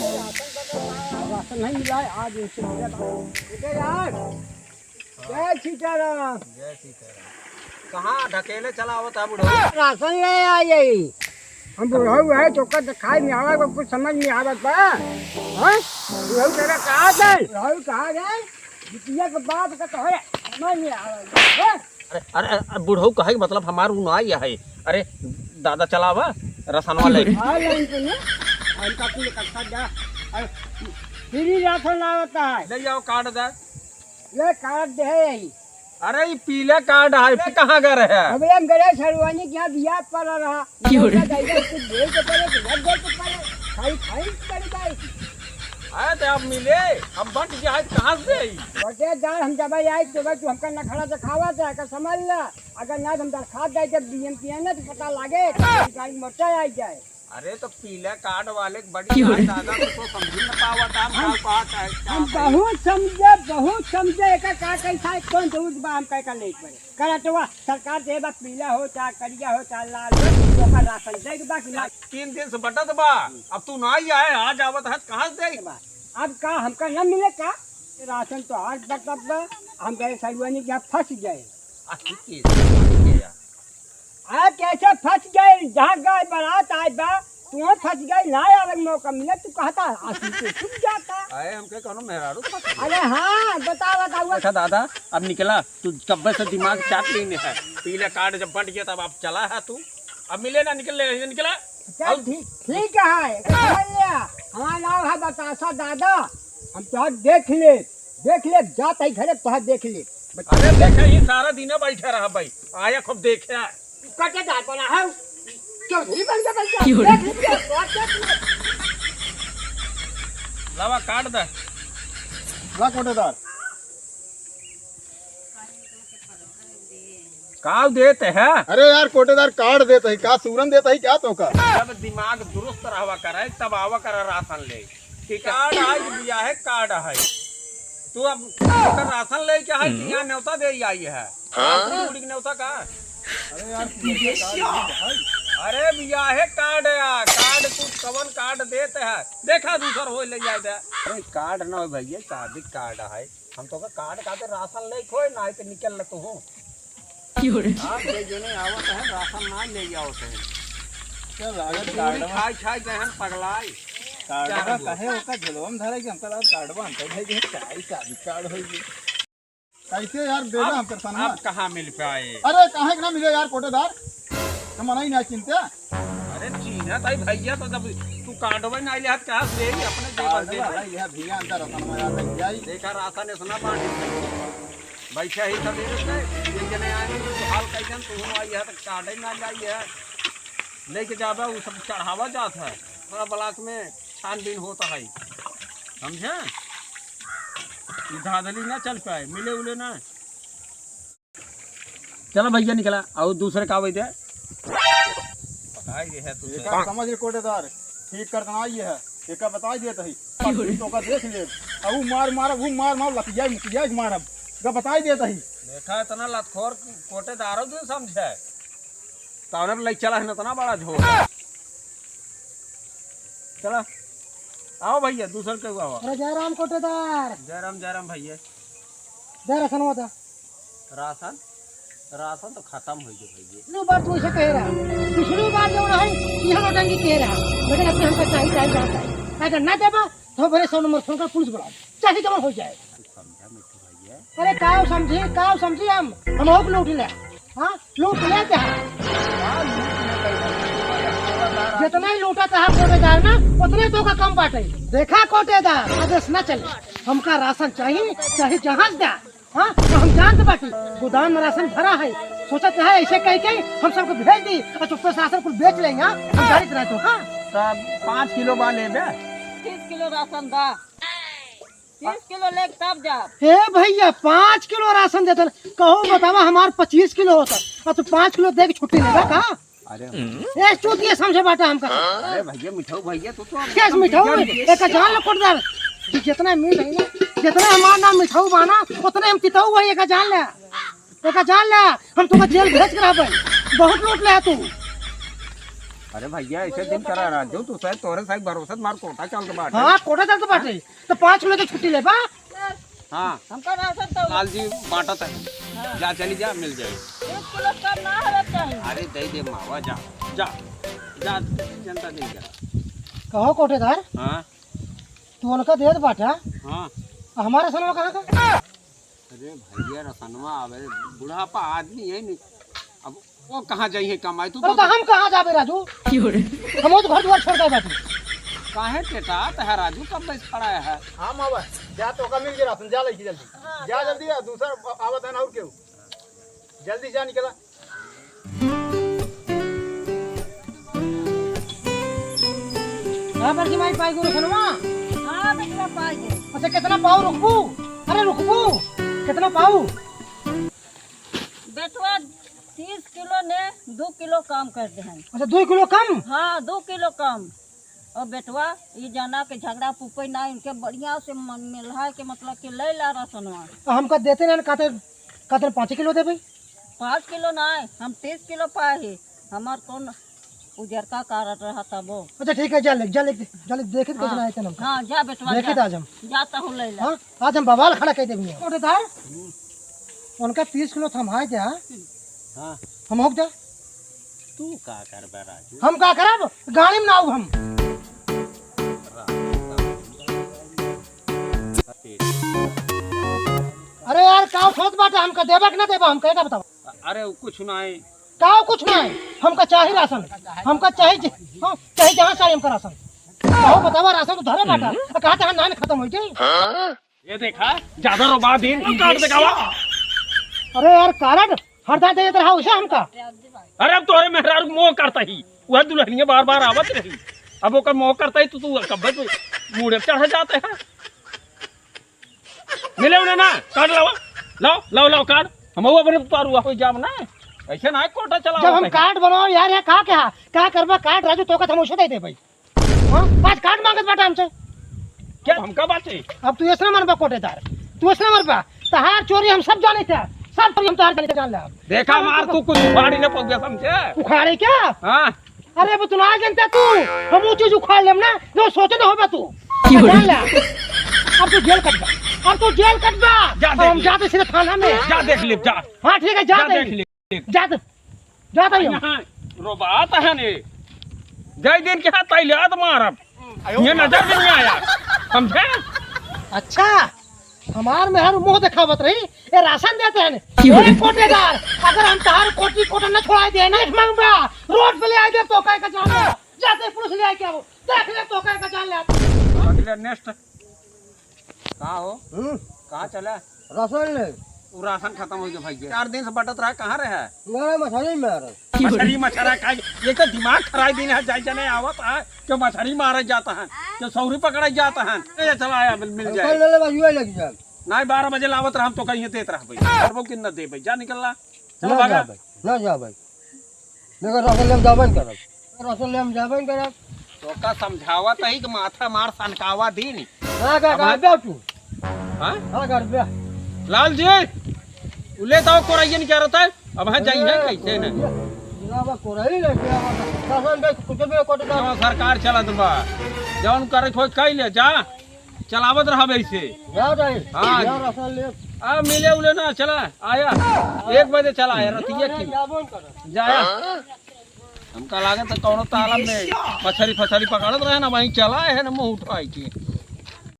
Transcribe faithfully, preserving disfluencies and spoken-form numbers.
राशन नहीं मिला है, आज इनसे मिला था। बेटे यार, जय सीताराम। जय सीताराम। कहाँ ढकेले चला आवत है बुढ़ऊ? राशन ले आई। हम बुढ़ऊ है, चोकर दिखाई में आवत बा, कुछ समझ में आवत बा। हाँ? बुढ़ऊ तेरा कहाँ गए? बुढ़ऊ कहाँ गए? बिटिया के बाप का तोहरे समझ में आवत बा। हाँ? अरे, अरे, अरे, बुढ़ऊ कहे के मतलब हमार उ ना आई है। अरे, दादा चलावा, रसनवा ले। हाँ, ले इनको ना। इनका तू इकट्ठा जा। अरे, फ्री राशन आवत है। ले जाओ, कार्ड दे। ये कार्ड दे है यही। अरे, ये पीला कार्ड है, ये कहाँ का रहे? अबे हम गए सरुआनी के यहाँ बियाह पड़ा रहा। क्यों रे? उनका जाइए, कुछ दे के पड़े, कि मत दे के पड़े। खाई, खाई पड़ गई। अरे, तो अब मिले, अब बंट गया है, कहाँ से आई? बटेदार, हम जब आई, तो तू हमका नखरा दिखावा था, का समझ ला। अगर ना, हम दरखास्त दे, जब डीएम किया ना, तो पता लागे, तो गाड़ी मोर्चा आ जाए। अरे, तो पीला कार्ड वाले के बड़ी क्यों रे? दादा, तू तो समझ न पावत, हम हम, का बात है, क्या हम है? बहुत समझे, बहुत समझे, एकर का कैसा है, कौन जरूरत बा, हम कह का लेके पड़े। करंटवा सरकार दे बा, पीला हो, चाहे करिया हो, चाहे लाल हो, ओकर राशन दे के बा कि ना? तीन दिन से बटत बा, अब तू ना ही आए, आज आवत है, कहाँ से दे? अब का, हमका न मिले का? राशन तो आज बटत बा, हम गए सरुआनी के यहाँ फंस गए। आ, ठीक है, ठीक है यार। आ, कैसे फंस गए? जहाँ गए बारात आए बा, तू फंस गए, ना आवे के मौका मिले, तू कहता, आ, तू तो छुप जाता। अरे, हमके कौनो मेहरारू फंस गया। अरे हाँ, बता, बता, वो अच्छा दादा, अब निकला, तू कब्बे से दिमाग चाट लेने है। पीला कार्ड जब बंट गया, तब आप चला है तू। अब मिले ना, निकल ले, निकला। चल, अब ठीक, ठीक है, समझ लिया। हमारा नाम है बतासा दादा, हम तो देख ले, देख ले, जात ही घरे तो देख ले। अरे देखे, ये सारा दिन बैठा रहा भाई, आया खूब देखे। कटे दार बना है, चौधरी बन के बैठा। क्यों रे? देख लीजिए, बात देख लीजिए। लावा, काट दे। ला कोटेदार। काव देत है? अरे यार, कोटेदार, कार्ड देत है, का सूरन देत है, क्या तो का? जब दिमाग दुरुस्त रहवा करे, तब आवा करे राशन ले। ठीक है। कार्ड है कि बिया है, कार्ड है। तू अब ओकर राशन लेके है कि यहाँ न्योता दे आई है? हाँ? बुढ़ी बुढ़ी के न्योता का? अरे यार, अरे बिया है कार्ड यार, कार्ड तू कवन कार्ड देत है? देखा दूसर हो ले जाए दे। अरे कार्ड ना हो भैया, शादी कार्ड है। हम तो का कार्ड खातिर राशन लेके होए ना, तो निकल ले तू। क्यों रे? आप जे जने आवत है, राशन ना ले आवत है। चल, लागत पूरी कार्डवा। खाई खाई गए हैं पगलाई। कार्डवा क्या बोल? कहे ओका झोलवा में धरे कि हमका लागत कार्डवा अंदर धरे कि चाय शादी कार्ड होई गई। कैसे यार देला अब, हमकर सनमा? अब कहाँ मिल पाए? अरे काहे के ना मिले यार कोटेदार? तो मना ही ना चिंता। अरे चीन्हा ताई भैया तो जब तू कार्डवा ना ले हाथ कहाँ से ही अपने जेब से कार्डवा दे। है, यह भैया अंदर रसनमा यार लग जाई। देखा राशन इतना बांट बैठा ही सवेरे से, एक जने आए हैं, तो हाल कह देन, तो वो आई है, तो काटे ना जाई है। लेके जाबे, वो सब चढ़ावा जात है। थोड़ा ब्लॉक में छानबीन होता है। समझे? ये धाधली ना चल पाए, मिले उले ना। चला भैया निकला, और दूसरे का वही दे। पकाई दे है तू एका तो। समझ ले कोटेदार, ठीक कर देना ये है। एका बताई देत ही। तू तो का देख ले। अब ऊ मार मार, ऊ मार मार, लतिया मुतिया मारब। का बताई देत ही। देखा इतना लतखोर कोटेदारो तू समझे। तौने पर लई चला है ना, इतना बड़ा झोल। चला। आओ भैया, दूसर के आओ। अरे जय राम कोटेदार। जय राम, जय राम भैया। दे राशन वादा। राशन? राशन तो खत्म हो गया भैया। पिछली बार तू ऐसे कहे रहा, पिछली बार जो रहा, यह नौटंकी कहे रहा, लेकिन अपने हमका चाही, चाही, चाही, चाही। अगर ना देबा, तो बड़े सौ नंबर फोन कर पुलिस बुलाओ, चाहे जवन हो जाए। तू समझा मिट्ठू भैया। अरे काव समझी, काव समझी हम, हम होक लूट ले, हाँ, लूट ले क्या? जितना ही लूटा था कोटेदार ना, उतने तो का कम बाटे। देखा कोटेदार, आदेश ना चले, हमका राशन चाहिए, चाहे जहाज दा। हाँ, तो हम जानत बाटी, गोदाम में राशन भरा है। सोचत है ऐसे कह के हम सबको भेज दी और चुप्पे से राशन कुल बेच लेंगे, हाँ? हम जानित रहे तो, हाँ? तब पाँच किलो बा लेबे? तीस किलो राशन दा। तीस किलो लेके तब जा। हे भैया, पाँच किलो राशन देते न, कहूँ बतावा हमार पच्चीस किलो होता, और तू पाँच किलो दे के छुट्टी लेबे का? अरे ए, चूतिया समझे बाटा हमका। अरे भैया, मिठाऊ भैया, तू तो हम केस मिठाऊ, एका जान लो कोटेदार। जितना मीठ है ना, जितना हमार नाम मिठाऊ बाना, उतने हम तिताऊ है, एका जान ले। एका जान ले, हम तुमका जेल भेज के रहबे। बहुत लूट ले तू। अरे भैया, ऐसे दिन करा राजू, तू शायद तोरे साथ भरोसे मार कोटा चलत बाटे। हाँ, कोटा चलत बाटे, तो पाँच किलो के छुट्टी लेबा। हाँ। हमका राशन तो लाल जी बांटत है। हाँ। जा, चली जा, मिल जाए। एक किलो कम ना होवे चाहिए। अरे दे दे मावा, जा, जा, जा, चिंता नहीं कर। कहो कोटेदार, हाँ। तू उनका देत बाटा, हाँ। हमारा सनवा कहाँ का? अरे भैया, रसनवा आवे, बुढ़ापा आदमी है नहीं, अब वो कहाँ जाइए कमाई? तू अरे तो तो हम कहाँ जाबे राजू? हम वो तो घर दुआर छोड़ के बाटी। काहे टेटा तो है राजू, कब बैठ खड़ा है? हाँ मावा, जा तो का मिल गया राशन, जा लेके जल्दी। हाँ, जा जा। जल्दी, आ, दूसरा आवत है ना और केहू। जल्दी जा निकला। हाँ बड़की माई, पाई गो रसनवा? हाँ बेटवा, पाई गो। अच्छा, कितना पाऊ रुकबू? अरे रुकबू, कितना पाऊ? बेटवा, तीस किलो ने दो किलो कम कर दे हैं। अच्छा, दो किलो कम? हाँ, दो किलो कम। और बेटवा, ये जना के झगड़ा पुपई ना, इनके बढ़िया से मन मिला के, मतलब कि ले ला रसनवा। तो हमका देते ना, कहते, कहते पाँच किलो देबे। पाँच किलो ना, हम तीस किलो पाए ही। हमार कौन उजरका कारड रहा तबो। अच्छा ठीक है, जा ले, जा ले, जा ले, देखे तो हाँ। कितना है इतना। हाँ, जा बेटवा, देखे जा। तो आज हम। जा तो ले ला। हाँ, आज हम बवाल खड़ा कर देबे। कोटेदार, उनका तीस किलो थमाए दे, हाँ? हाँ। हम हो जा। तू का करबे राजू? हम का करब? गाड़ी में ना आऊ हम। अरे यार, का सोच बाटे, हमका देबा कि ना देबा, हमका एका बतावा। अरे, उ कुछ नाहीं। का कुछ नाहीं? हमका चाही राशन, हमका चाही जे-, हाँ, चाही जहाँ चाही हमका राशन। कहो बतावा, राशन तो धरे बाटा, हम्म। आ कहा तहाँ नाहीं खतम होइ गई। ये देखा, ज्यादा रोबा दिन, तू कार्ड देखावा। अरे यार, कार्ड हरदा देत रहा उसे हमका। अरे, अब तोहरे मेहरारू मोह करता ही, वह दुल्हनिया बार बार आवत रही, अब ओकर मोह करता ही, तू, तू कब्बे तू मूड़े चढ़ जाते हैं। मिले उन्हें ना, कार्ड लावा। लाओ, लाओ, लाओ कार्ड। हम वो अपने पार हुआ कोई जाम ना। ऐसे ना कोटा चलाओ जब हम भाई। कार्ड बनाओ यार, ये का क्या? का करबा कार्ड राजू, तोका त हम उसे दे दे भाई। हाँ? आज कार्ड मांगत बाटा हमसे। क्या हमका बाटे? अब तू ऐसे ना मरबा कोटेदार, तू ऐसे ना मरबा। तहार चोरी हम सब जाने थे, सब चोरी हम तहार जाने थे, जान ले अब। देखा अब मार, तू कुछ उखाड़ी ना पउबे समझे। उखाड़े क्या? हाँ। अरे, अब तू ना जनता तू, हम वो चीज उखाड़ लेम ना, जो सोचे ना होबा तू। क्यों रे? जान ले। अब तू जेल कटबा, अब तू जेल कटबा। जा अब हम देख ले। जाते सीधे थाना में। जा देख ले, जा। हाँ, ठीक है, जा जा देख देख ले। ले। जा तो, जा तो यो। यहाँ रोबात है ने। जय दिन के हाथ पहले हाथ मारब। ये नजर नहीं आया। समझे? अच्छा, हमार मेहर मुंह दिखावत रही, ये राशन देते हैं। क्यों? ए कोटेदार, अगर हम तहार कोटी कोटा न छोड़ाए दे ना, मांगबा, रोड पे ले आए दे तो कहे का जान ले। जाते पुलिस ले आए क्या वो? देख ले तो कहे का जान ले। अगले नेक्स्ट। का हो? हम्म। कहाँ चला? राशन ले। वो राशन खत्म हो गया भैया। चार दिन से बटत रहा, कहाँ रहा? मेरा मछली में आ रहा। मछली मछरा खाई, ये तो दिमाग खराब दिन है, जाई जने आवत है, जो मछली मारे जाता है, जो सौरी पकड़े जाता है। ए, चला आया, मिल, मिल जाए। ले ले भाई, ये लग जाए। नहीं, बारह बजे लावत रहा, हम तो कहीं देत रहा भाई। और वो कितना दे भाई, जा निकल ला। चलो ना भागा। जा भाई, ना जा भाई। देखो, राशन लेम जाबे न करब। राशन लेम जाबे न करब। तोका समझावत ही कि माथा मार सनकावा दीन। हाँ, का अब करबे तू? हाँ? हाँ, करबे। लाल जी, उ ले तो कोरैयन क्या रहता है? अब हाँ जाई है कैसे न? जनाब, कोरई लेके आवा। राशन दे, कुछ भी कोट ना, सरकार चलत बा। जौन करे खोज कई ले, जा। चलावत रहबे ऐसे। जा भाई, हाँ। जा राशन ले। अब मिले उले ना, चला, आया। एक बजे चला आया, रतिया की। जाबो न करब। जाया। हमका लागत है कौनो तालाब में मछरी फछरी पकड़त रहे ना, वहीं चला है ना, मुंह उठाई के।